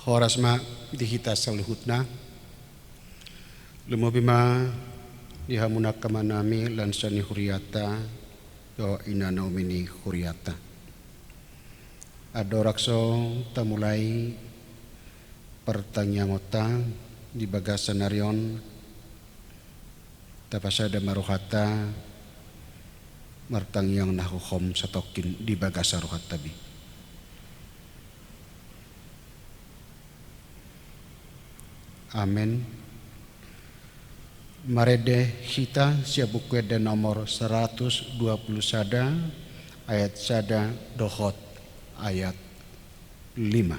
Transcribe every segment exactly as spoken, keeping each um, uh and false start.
Horas ma di hita saluhutna. Lumobi ma di hamu angka amanami, lansia ni huriata, dohot ina na ume ni huriata. Andorang so tamulai partangiangonta di bagasan ari on, tapasada ma rohanta martangiang na hohom satongkin di bagasan rohanta be. Amen. Marende hita sian Buku Ende nomor saratus dua pulu sada, ayat sada dohot ayat lima.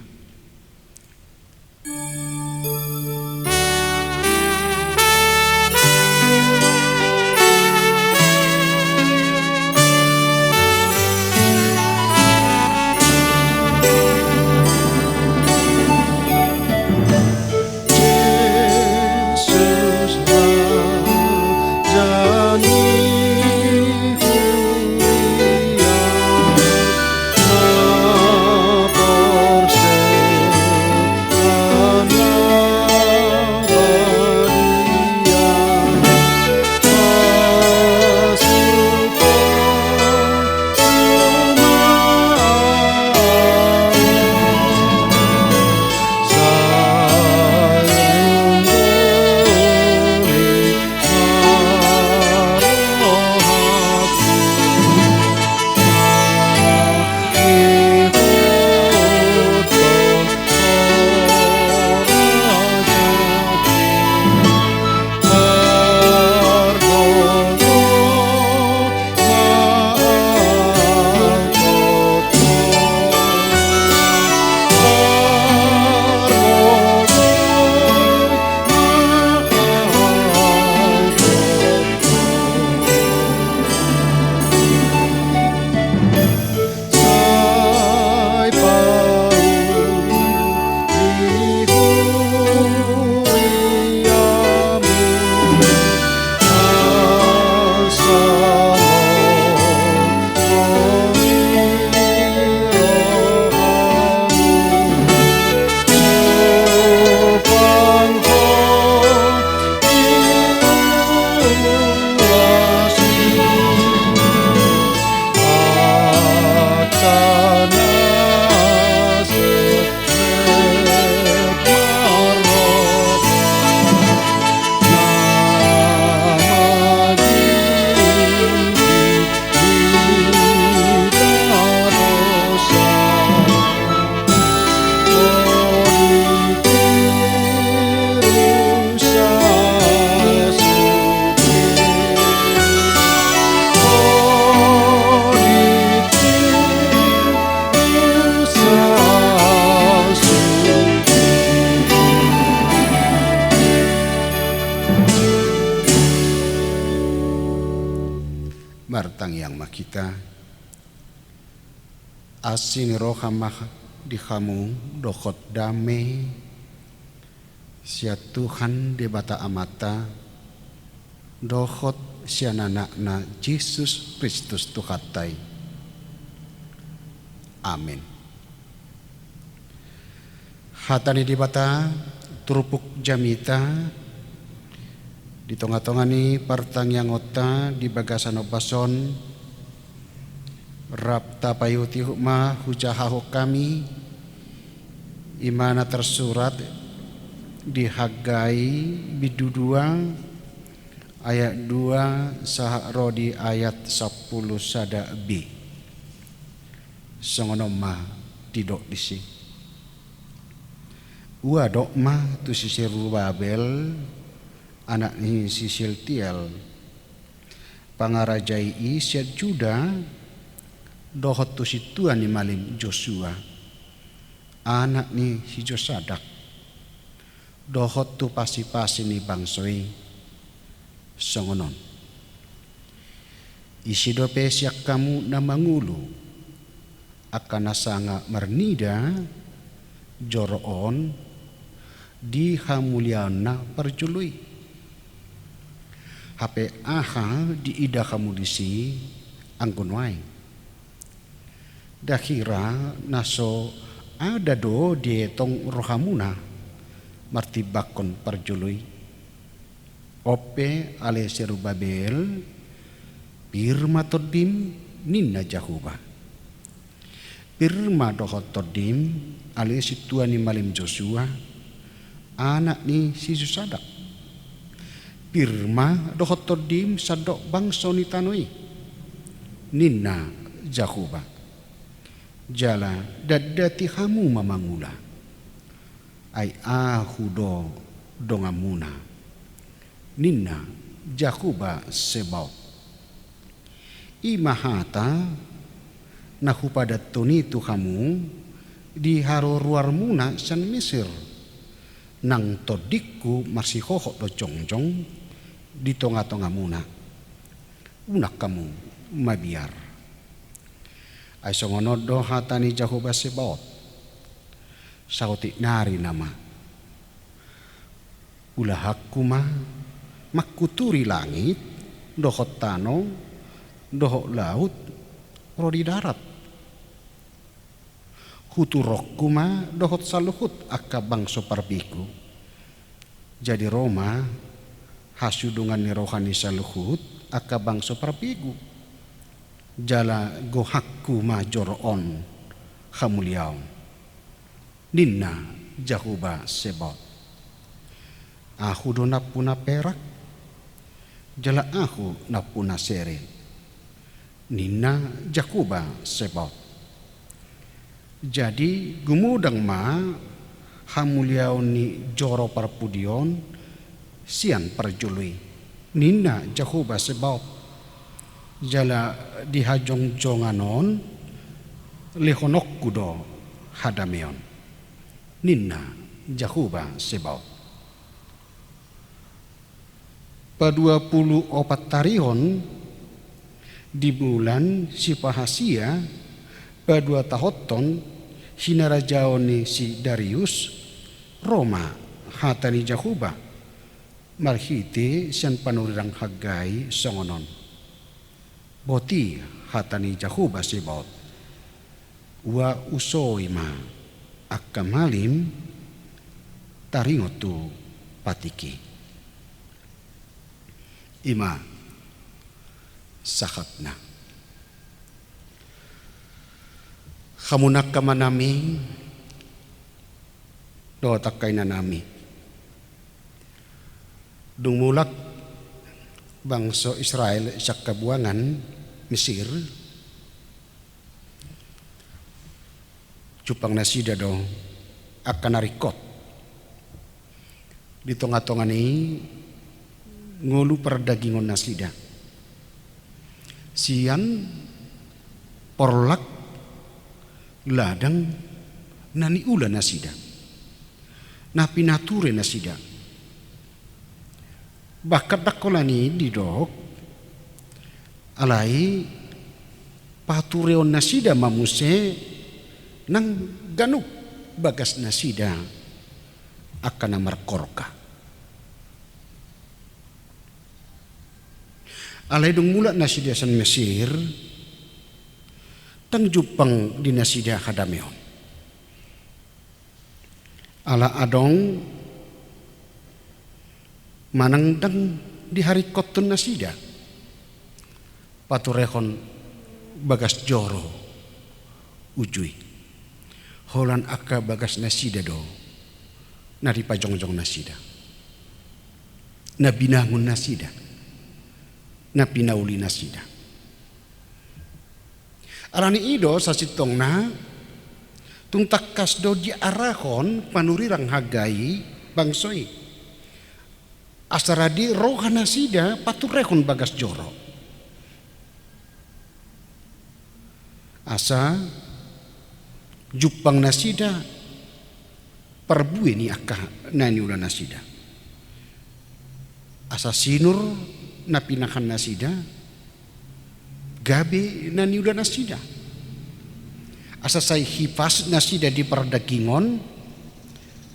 Martangiang ma hita. Asi ni roha ma di hamu dohot dame sian Tuhan Debata Amanta dohot sian Anakna Jesus Kristus Tuhanta i. Amen. Hata ni Debata turpuk jamita di tongatonga ni partangiangonta di bagasan ombas on, rap tapaihutihut ma hujahahon hami i ma na tarsurat di Haggai bindu dua ayat dua sahat ro di ayat sampulu sada b. Songon on ma didok disi. Ua dok ma tu si Serubabel, anak ni si Sealtiel, pangarajai i sian Juda, dohot tu sintua ni malim Josua, anak ni si Josadak, dohot tu pasipasi ni bangso i, songon on. Ise dope sian hamu na mangolu angka na sanga marnida joro on di hamuliaonna parjolo i? Hape aha diida hamu disi anggo nuaeng? Ndang hira na so ada do dietong rohamuna martimbangkon parjolo i? On pe, ale Serubabel, pir ma tondim, ninna Jahowa. Pir ma dohot tondim, ale sintua ni malim Josua, anak ni si Josadak. Pir ma dohot tondim sandok bangso ni tano i, ninna Jahowa. Jala dandati hamu ma mangula, ai Ahu do donganmuna, ninna Jahowa Sebaot. I ma hata na hupadathon i tu hamu di haruaruarmuna sian Mesir, nang tondingku marsihohot do jongjong di tongatongamuna. Unang hamu mabiar. Ai songon on do hata ni Jahowa Sebaot. Saotik nari nama. Ulahanku ma mangkuturi langit, dohot tano, dohot laut, ro di darat. Huturonku ma dohot saluhut angka bangso parbegu. Jadi ro ma hasudungan ni roha ni saluhut angka bangso parbegu. Jala gohanku ma joro on hamuliaon, ninna Jahowa Sebaot. Ahu do nampuna perak, jala Ahu nampuna sere, ninna Jahowa Sebaot. Jadi gumodang ma hamuliaon ni joro parpudi on sian parjolo i, ninna Jahowa Sebaot. Jala di hajongjongan on lehononku do hadameon, ninna Jahowa Sebaot. Paduapuluopat ari on di bulan Sipahasia, paduatahonhon hinarajaon ni si Darius, ro ma hata ni Jahowa marhite sian panurirang Haggai songon on. Boti hata ni Jahowa Sebaot. Ua usoi ma angka malim taringot tu patik i. I ma sahatna. Hamu angka amanami dohot angka inanami, dung mulak bangso Israel sian habuangan Mesir, jumpang nasida do angka na ringkot. Di tongatonga ni ngolu pardagingon nasida, sian porlak ladang na niula nasida, na pinature nasida. Bahkan ndang holan i didok, alai patureon nasida ma muse nang ganup bagas nasida angka na markorka. Alai dung mulak nasida sian Mesir, ndang jumpang di nasida hadameon. Ala adong manang ndang diharingkothon nasida paturehon bagas joro uju i. Holan angka bagas nasida do na dipajongjong nasida, na binangun nasida, na pinauli nasida. Alani i do sasintongna, tung tangkas do diarahon panurirang Hagai bangso i. Asa rade roha nasida paturehon bagas joro. Asa jumpang nasida parbue ni angka na niula nasida. Asa sinur na pinahan nasida gabe na niula nasida. Asa sai hipas nasida di pardagingon,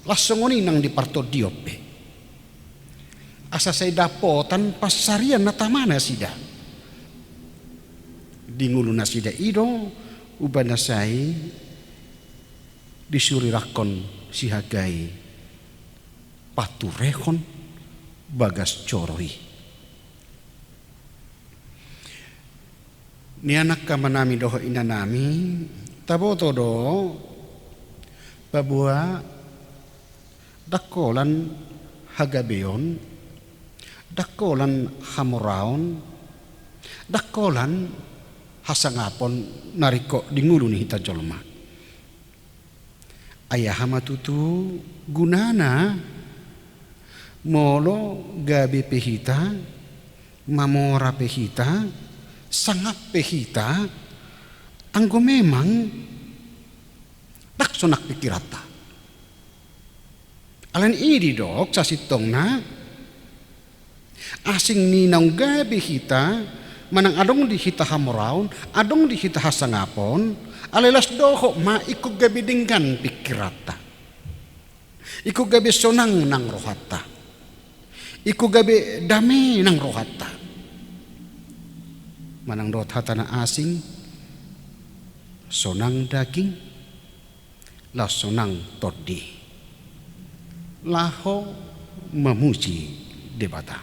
las songon i nang di partondion pe. Asa sai dapotan pansarian na tama nasida. Di ngolu nasida i do umbahen na sai disurirangkon si Hagai paturehon bagas joro i. Nian angka amanami dohot inanami, taboto do paboa ndang holan hagabeon, ndang holan hamoraon, ndang holan hasangapon na ringkot di ngolu ni hita jolma. Ai aha ma tutu gunana molo gabe pe hita, mamora pe hita, sangap pe hita, anggo memang ndang sonang pikiranta? Alani i didok sasintongna, asing ni naung gabe hita, manang adong di hita hamoraon, adong di hita hasangapon, alai las dohot ma ingkon gabe denggan pikiranta. Ingkon gabe sonang nang rohanta. Ingkon gabe dame nang rohanta. Manang dohot hata na asing, sonang daging, laos sonang tondi, laho mamuji Debata.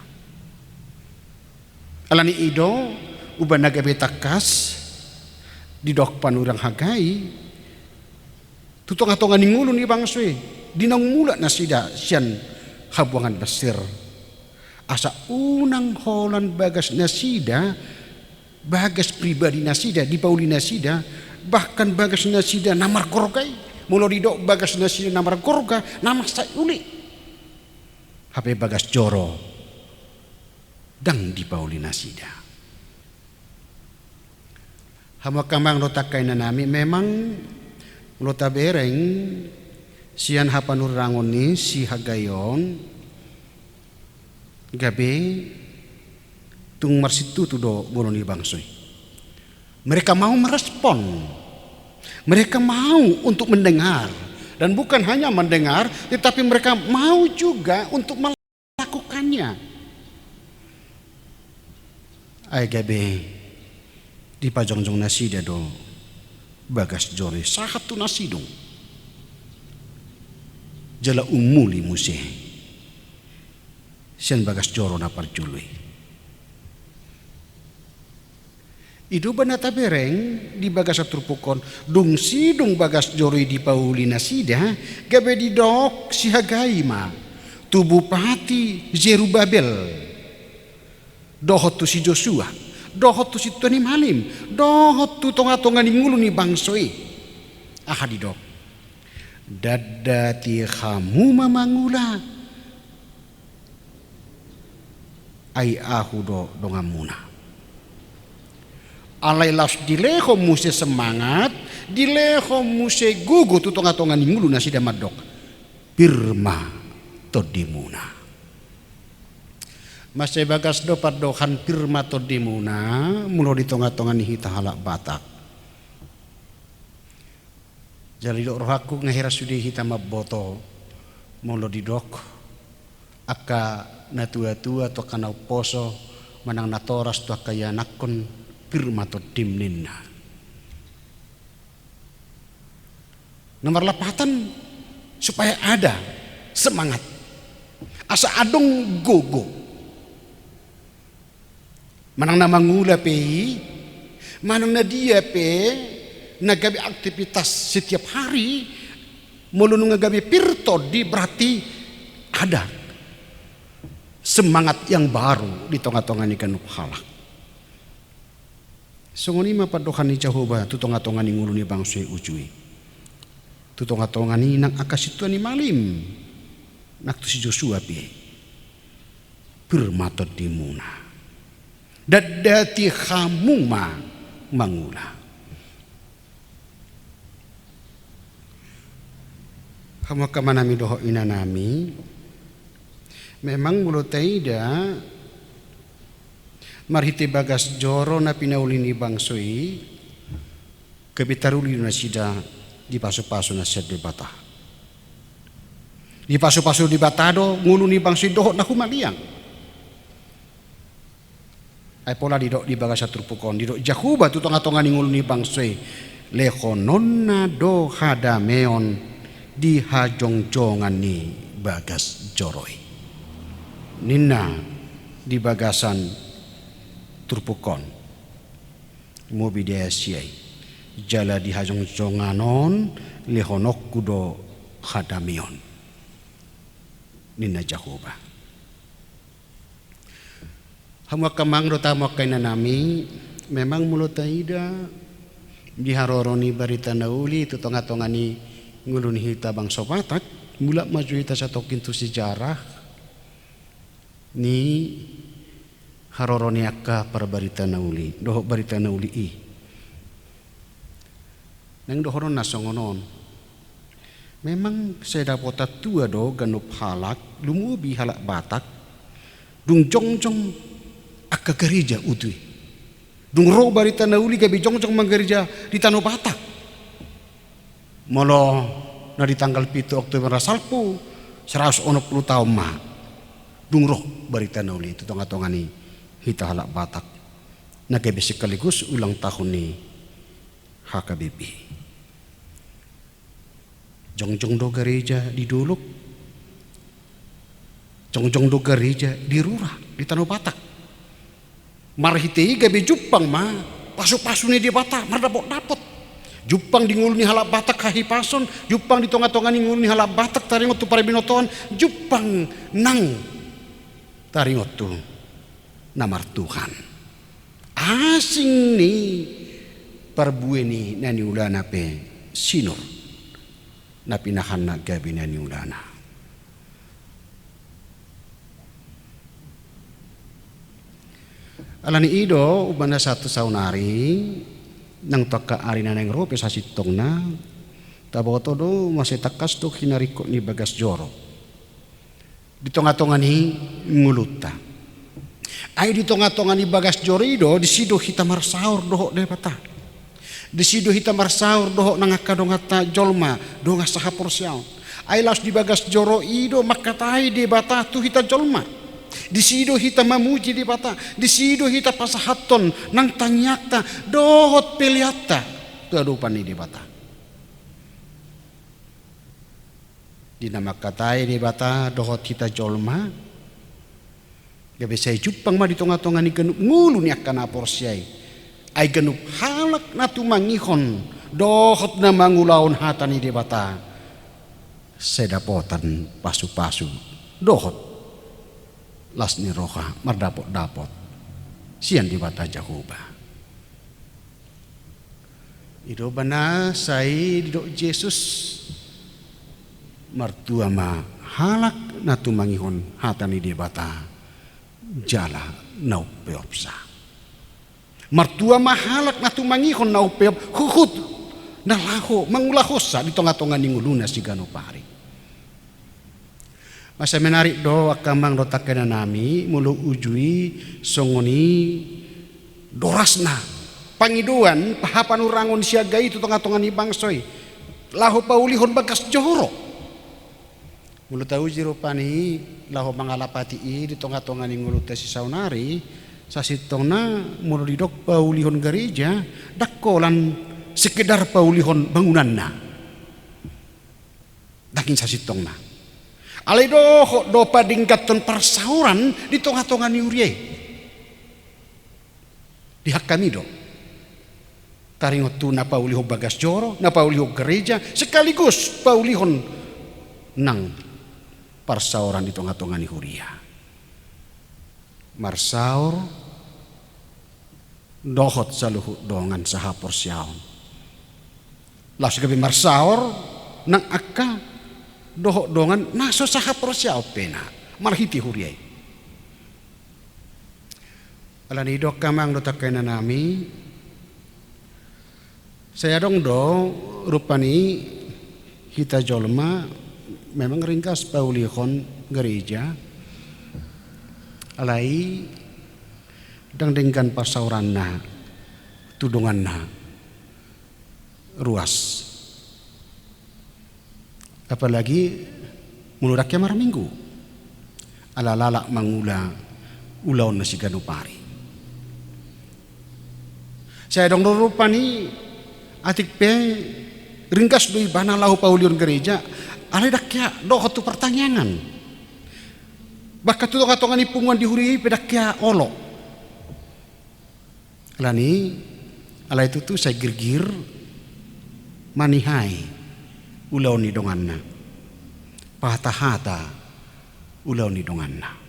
Alani i do umbahen na gabe tangkas didok panurirang Hagai tu tongatonga ni ngolu ni bangso i, di naung mulak nasida sian habuangan Mesir, asa unang holan bagas nasida, bagas pribadi nasida, dipauli nasida, bahkan bagas nasida na margorga i. Molo didok bagas nasida na margorga, na mansai uli. Hape bagas joro ndang dipauli nasida. Hamu angka amang dohot angka inanami, memang molo tabereng sian hapanurirangon ni si Hagai on, gabe tung marsintutu do ngolu ni bangso i. Mereka mau merespon. Mereka mau untuk mendengar. Dan bukan hanya mendengar, tetapi mereka mau juga untuk melakukannya. Ai gabe dipajongjong nasida do bagas joro i sahat tu na sidung. Jala umuli muse sian bagas joro na parjolo i. I do umbahen na tabereng di bagasan turpuk on, dung sidung bagas joro i dipauli nasida, gabe didok si Hagai ma tu bupati Jerubabel, dohot tu si Josua, dohot tu sintua ni malim, dohot tu tongatonga ni ngolu ni bangso i. Aha didok? Dandati hamu ma mangula, ai ahu do donganmuna. Alai laos dilehon muse semangat, dilehon muse gogo tu tongatonga ni ngolu nasida mandok, pir ma tondimuna. Mansai bagas do pandohan pir ma tondimuna molo di tongatonga ni hita halak Batak. Jala didok rohangku, nga hira sude hita mamboto molo didok angka natuatua tu angka na umposo manang natoras tu angka ianakhon, pir ma tondim ninna. Na marlapatan supaya ada semangat, asa adong gogo. Manang na mangula pe i, manang na dia pe na gabe aktivitas setiap hari, molo nunga gabe pir tondi, berarti ada semangat yang baru di tongatonga ni ganup halak. Songon i ma pandohan ni Jahowa tu tonga-tonga ni ngolu ni bangso i uju i. Tu tonga-tonga ni nang angka sintua ni malim, nang tu si Josua pe, pir ma tondimuna. Dandati hamu ma mangula. Hamu angka amanami dohot inanami, memang molo taida, marhite bagas joro na pinauli ni bangso i, gabe taruli do nasida di pasu-pasu na sian Debata. Di pasu-pasu Debata do ngolu ni bangso i dohot na humaliang. Ai pola didok di bagasan turpuk on, didok Jahowa tu tonga-tonga ni ngolu ni bangso i, lehononna do hadameon di hajongjongan ni bagas joro i. Ninna di bagasan turpuk on, mubi di ayat sia i, jala di hajongjongan on lehononku do hadameon, ninna Jahowa. Hamu angka amang dohot hamu angka inanami, memang molo taida di haroro ni barita na uli tu tonga-tonga ni ngolu ni hita bangso Batak, mulak ma jo hita satongkin tu sejarah ni haroro ni angka parbarita na uli dohot barita na uli i. Naeng dohononna songon on. Memang sai dapotan tua do ganup halak, lumobi halak Batak, dung jongjong angka gareja uju i. Dung ro barita na uli gabe jongjong manggareja di tano Batak. Molo na di tanggal pitu Oktober na salpu, saratus onom pulu taon ma dung ro barita na uli tu tonga-tonga ni hita halak Batak, na gabe sekaligus ulang tahun ni H K B P. Jongjong do gareja di dolok, jongjong do gareja di rura, di tano Batak. Marhite i gabe jumpang ma pasu-pasu ni Debata mardapot-dapot. Jumpang di ngolu ni halak Batak hahipason, jumpang di tonga-tonga ni ngolu ni halak Batak taringot tu parbinotoan, jumpang nang taringot tu na martuhan. Asing ni parbue ni na niulana pe sinur na pinahanna gabe na niulana. Ala ni i do umbahen sahat tu saonari, nang tu angka ari na naeng ro pe sasintongna, taboto do muse tangkas do hinaringkot ni bagas joro di tonga-tonga ni ngolunta. Ai di tonga-tonga ni bagas joro i do, disi do hita marsaor dohot Debata. Disi do hita marsaor dohot nang angka donganta jolma, dongan sahaporseaon. Ai laos di bagas joro i do mangkatai Debata tu hita jolma. Disi do hita mamuji Debata, disi do hita pasahathon nang tangiangta dohot peleanta tu adopan ni Debata. Di na mangkatai Debata dohot hita jolma, gabe sai jumpang ma di tonga-tonga ni ganup ngolu ni angka na porsea i. Ai ganup halak na tumangihon dohot na mangulahon hata ni Debata, sai dapotan pasu-pasu dohot las ni roha mardapot-dapot sian Debata Jahowa. I do umbahen sai didok Jesus, martua ma halak na tumangihon hata ni Debata jala na umpeopsa. Martua ma halak na tumangihon na umpeop huhut na laho mangulahonsa di tonga-tonga ni ngoluna siganup ari. Masa menarik do angka amang dohot angka inanami, molo uju i songon i dorasna pangidoan, pahapanurangon siaga i tu tonga-tonga ni bangso i, laho paulihon bagas joro. Molo tauji rupani laho mangalapati i di tonga-tonga ni ngolunta sisaonari, sasintongna molo didok paulihon gareja, ndang holan sekedar paulihon bangunanna. Daging sasintongna. Alai dohot do padengganhon parsaoran di tonga-tonga ni huria i. Di hami do taringot tu na paulihon bagas joro, na paulihon gareja, sekaligus paulihon nang parsaoran di tonga-tonga ni huria. Marsaor dohot saluhut dongan sahaporseaon. Laos gabe marsaor nang angka dohot dongan na so sahaporseaon pe na marhite huria i. Alani i do angka amang dohot angka inanami, sai adong do rupani hita jolma memang ringgas paulihon gereja, alai ndang denggan parsaoranna tu donganna ruas. Apalagi molo ndang hea marminggu, ala lalap mangula ulaonna siganup ari. Sai adong do rupani, atik pe ringgas do ibana laho paulihon gereja, alai ndang hea dohot tu partangiangan. Bahkan tu tongatonga ni punguan di huria i pe ndang hea olo. Alani, alai tutu sai girgir manihai ulaon ni donganna, pahatahata ulaon ni donganna.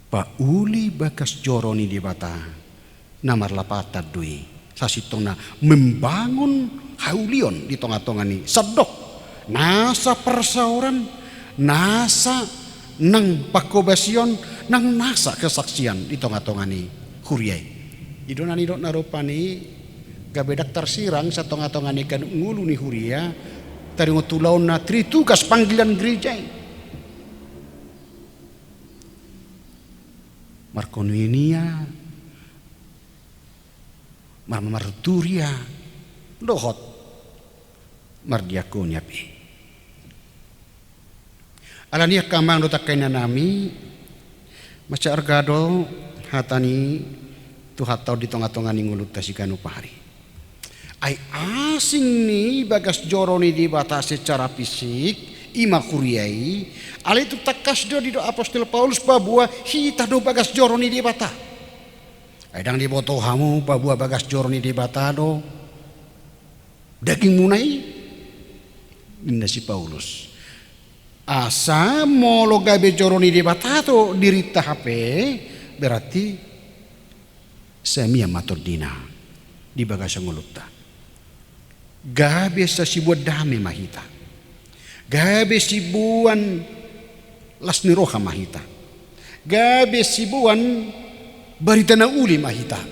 Pauli bagas joro ni Debata na marlapatan do i, sasintongna membangun haulion di tongatonga ni sandok nasa parsaoran, nasa nang panghobasion, nang nasa kesaksian di tongatonga ni huria i. I do na nidokna rupani, gabe ndang tarsirang sian tongatonga ni ganup ngolu ni huria taringot tu ulaonna tritugas panggilan gereja i. Markoinonia, mar-, marturia, dohot mardiakonia pe. Alani i angka amang dohot angka inanami, mansai arga do hata ni Tuhanta on di tongatonga ni ngolunta siganup ari. Ai asing ni bagas joro ni Debata secara fisik, i ma huria i, alai tung tangkas do didok apostel Paulus paboa hita do bagas joro ni Debata. Ai ndang diboto hamu paboa bagas joro ni Debata do dagingmuna i, ninna si Paulus. Asa molo gabe joro ni Debata do dirinta hape, berarti sai mian ma tondina di bagasan ngolunta. Gabe sasiboan dame ma hita. Gabe siboan las ni roha ma hita. Gabe siboan barita na uli ma hita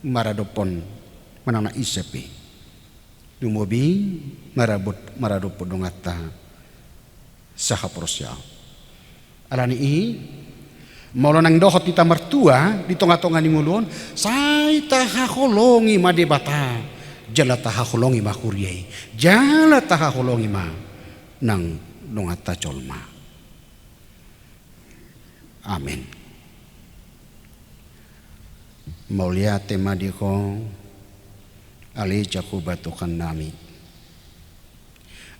maradophon manang na ise pe. Lumobi marabot-, maradophon donganta sahaporseaon. Alani i, molo naeng dohot hita martua di tongatonga ni ngolu on, sai tahaholongi ma Debata, jala tahaholongi ma huria i, jala tahaholongi ma nang donganta jolma. Amen. Mauliate ma di Ho, ale Jahowa Tuhannami,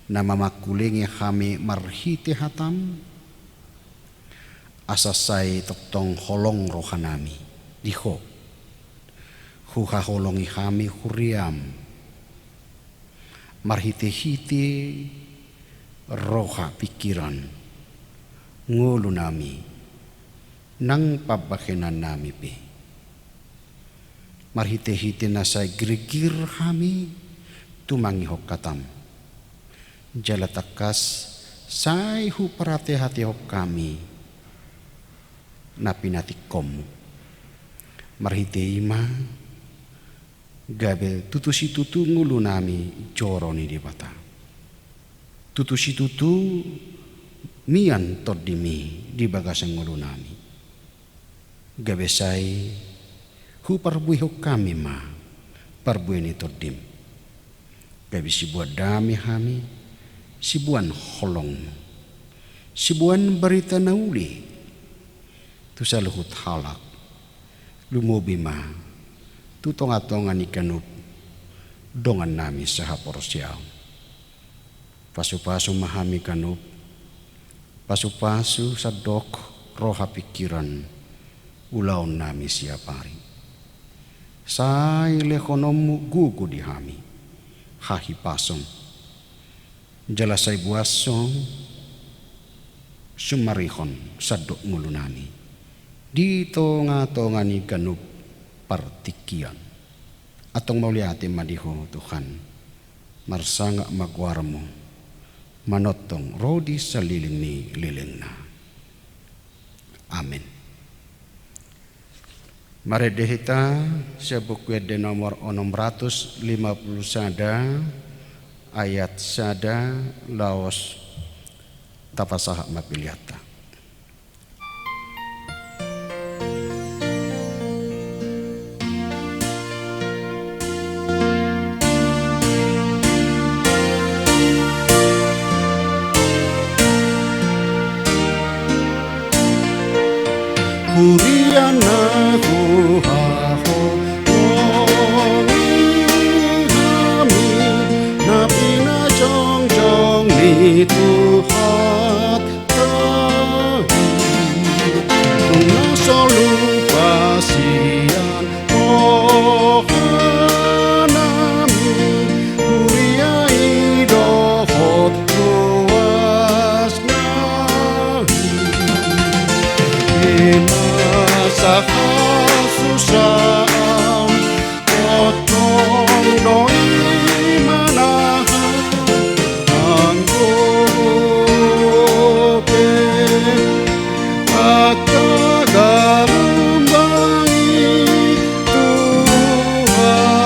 na mamangkulingi hami marhite hataM, asa sai tongtong holong rohanami di Ho. Huhaholongi hami huriaM marhitehite roha, pingkiran, ngolunami, nang pambahenannami pe. Marhitehite na sai girgir hami tumangihon hataM, jala tangkas sai huparateatehon hami na pinantikhonMu. Marhite i ma gabe tutu situtu ngolunami joro ni Debata. Tutu situtu mian TondiMi di bagasan ngolunami. Gabe sai huparbuehon hami ma parbue ni TondiM. Gabe siboan dame hami, siboan holongMu, siboan barita na uli tu saluhut halak, lumobi ma tu tongatonga ni ganup dongannami sahaporseaon. Pasupasu ma hami ganup, pasupasu sandok roha, pingkiran, ulaonnami siap ari. Sai lehononMu gogo di hami hahipason, jala sai boashon sumarihon sandok ngolunami di tongatonga ni ganup partingkian. Antong mauliate ma di Ho Tuhan, marsangap ma goarMu manongtong ro di saleleng ni lelengna. Amen. Marende hita sian Buku Ende nomor onom ratus lima pulu sada, ayat sada, laos tapasahat ma peleanta. Huria na huhaholongi hami, na pinajongjong ni Tuhan tahi, tung na so lupa sian rohanami, huria i dohot ruas nami. Di masa hasusaan, tongtong do i manahan, anggo pe angka galumbang i Tuhanta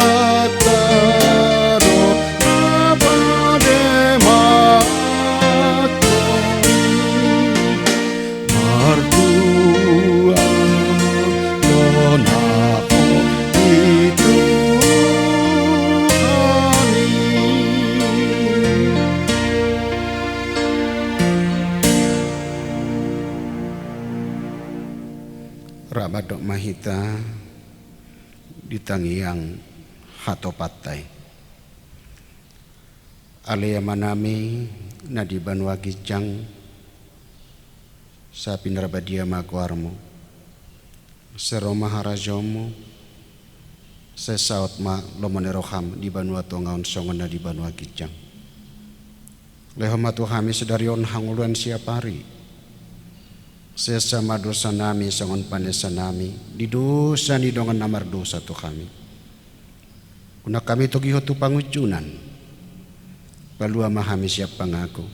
do na pademanhon i. Martua do na ho di Tuhan i. Rap mandok ma hita di tangiang hatopanta i. Ale Amanami na di banua ginjang, sai pinarbadia ma goarMu. Sai ro ma harajaonMu. Sai saut ma lomo ni rohaM di banua tonga on songon na di banua ginjang. Lehon ma tu hami sadari on hangoluan siapari. Sesa ma dosanami songon panesanami di dosa ni dongan na mardosa tu hami. Unang hami togihon tu pangunjunan. Palua ma hami sian pangago.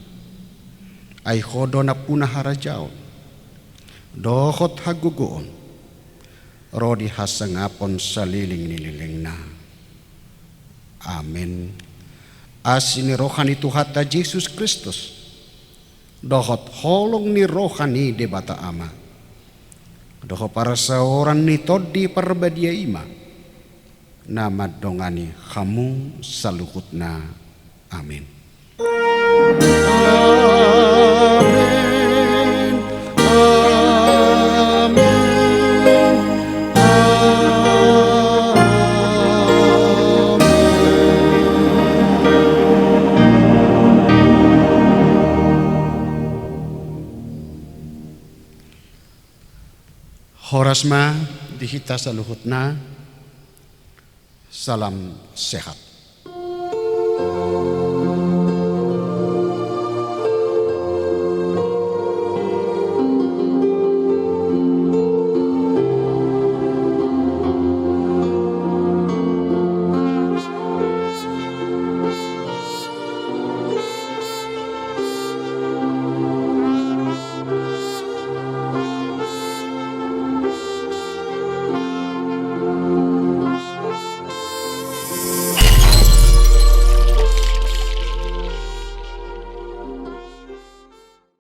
Ai Ho do nampuna harajaon dohot hagogoon ro di hasangapon saleleng ni lelengna. Amen. Asi ni roha ni Tuhanta Jesus Kristus dohot holong ni roha ni Debata Ama dohot parsaoran ni Tondi Parbadia i ma na mandongani hamu saluhutna. Amen. Amen. Amen. Amen. Horas ma di hita saluhutna. Salam sehat.